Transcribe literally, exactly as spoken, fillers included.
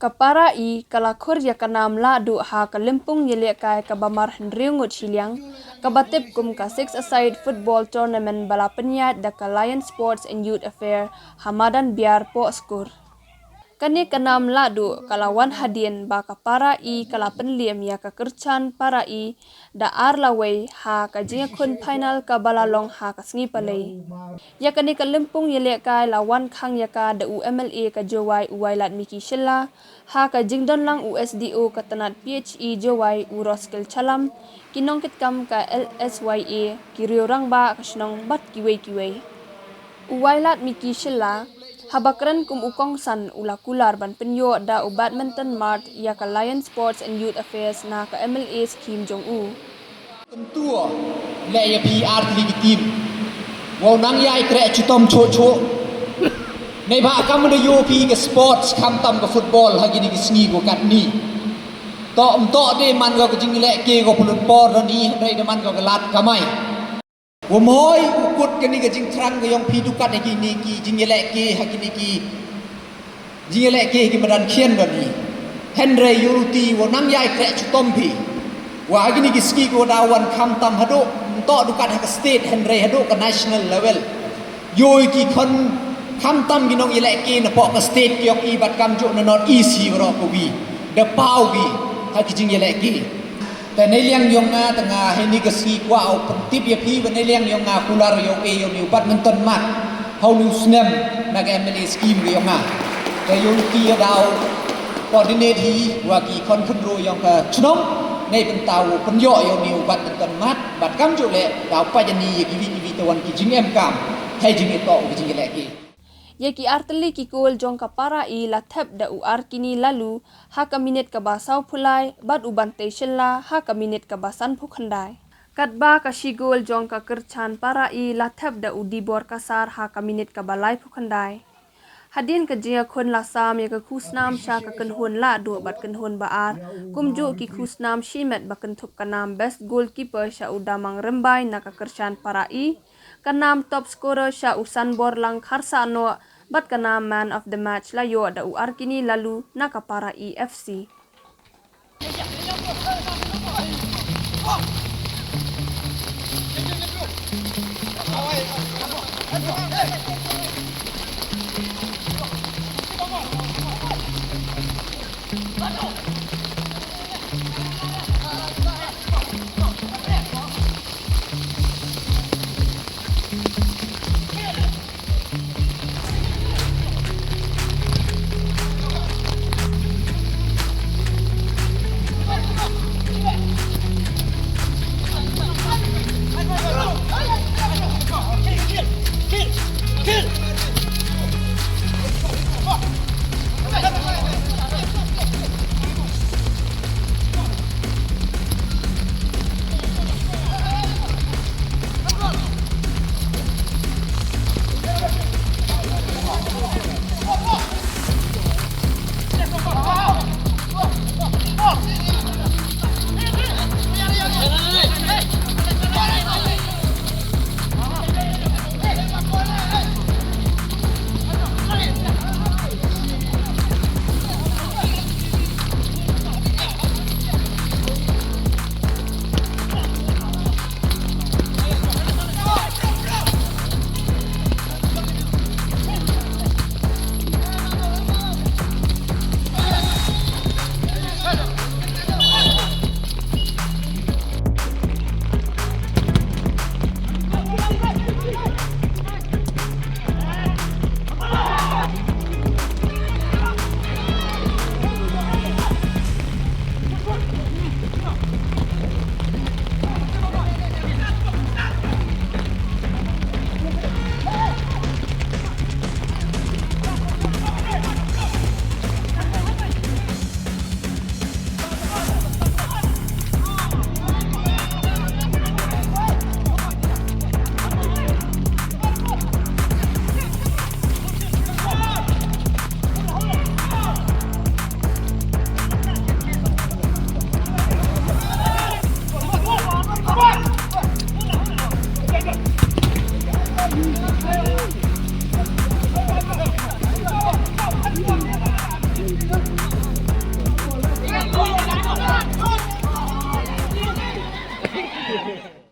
Ka Para E ka la khur ïa ka nam lahduh ha ka lympung ïalehkai kaba mar hynriew ngut shiliang, kaba tip kum ka six-a-side football tournament ba la pynïaid da ka Lion Sports and Youth Affairs ha madan Biar Pohskur. Kane ka nam lahduh ka la wan hadien ba ka Para E ka la pynliem ïa ka Kyrchan Para E da ar la wei ha ka jingïakhun final kaba la long ha ka sngi Palei. Ïa kane ka lympung ïalehkai la wan khang ïa ka da u M L A ka Jowai u Wailadmiki Shylla, ha ka jingdon lang u S D O ka tnat P H E Jowai u Roskil Chalam, ki nongkitkam ka L S Y A, ki riew rangbah ka shnong bad kiwei kiwei. U Wailadmiki Shylla, haba kren kum u kongsan, u la kular ban pynïoh da u badminton mart ïa ka Lion Sports and Youth Affairs na ka M L A scheme jong u. Kyntu leh ïa phi ar tylli ki team. Wow nang ïai treh chitom choh choh. Neibhah kam da ïoh phi ka sports khamtam ka football ha kine ki sngi ko katni. To ym to de man ko ka jingleh ke ko pulut por don i hynrei de man ko ka lad kamai. Wa moi u kut kane ka jingthrang ka ïong phi dukat ha kine ki jingïaleh ke ha kine ki jingïaleh ke ha ki madan khian don hi. Hynrei ïoh luti wa nang ïai treh chitom phi. Wa ha kine ki sngi ko da wan khamtam haduh nto dukat ha ka state hynrei haduh ka national level. Ïoh ki khon khamtam ki nongïaleh ke na pok ka state ki ïong i bad kamjuh na North East hi waroh ko wi. Da paw wi ha ki jingïaleh ke. Te neiliang ïong nga te nga hynne ka sngi kwah u pyntip ïa phi ba neiliang ïong nga kular ïong e ïong u badminton mat. Hau nu snem na ka M L A scheme ïong nga. Te ïong ki ïa dau coordinate hi wa ki khon khynru ïong ka chnong nei pyntau pynïoh ïong u badminton mat bad kamjuh leh dau pajani ïa kiwi kiwi te wan ki jingem kam. Hai jingito ki jingïaleh ki. Ïa ki artylli ki kol jong ka Para E la thep da u Arkini Lalu ha ka minit kaba sawphew lai bad u Bantei Shylla ha ka minit kaba sanphew khyndai. Katba ka shi kol jong ka Kyrchan Para E la thep da u Dibor Kasar ha ka minit kaba laiphew khyndai. Hadien ka jingïakhun la sam ïa ka khusnam sha ka kynhun lahduh bad kynhun ba ar, kumjuh ki khusnam shimet ba kynthup ka nam best goalkeeper sha u Damang Rymbai na ka Kyrchan Para E, ka nam top scorer sha u Sanborlang Kharsahnoh bad ka nam man of the match la ïoh da u Arkini Lalu na ka Para E F C.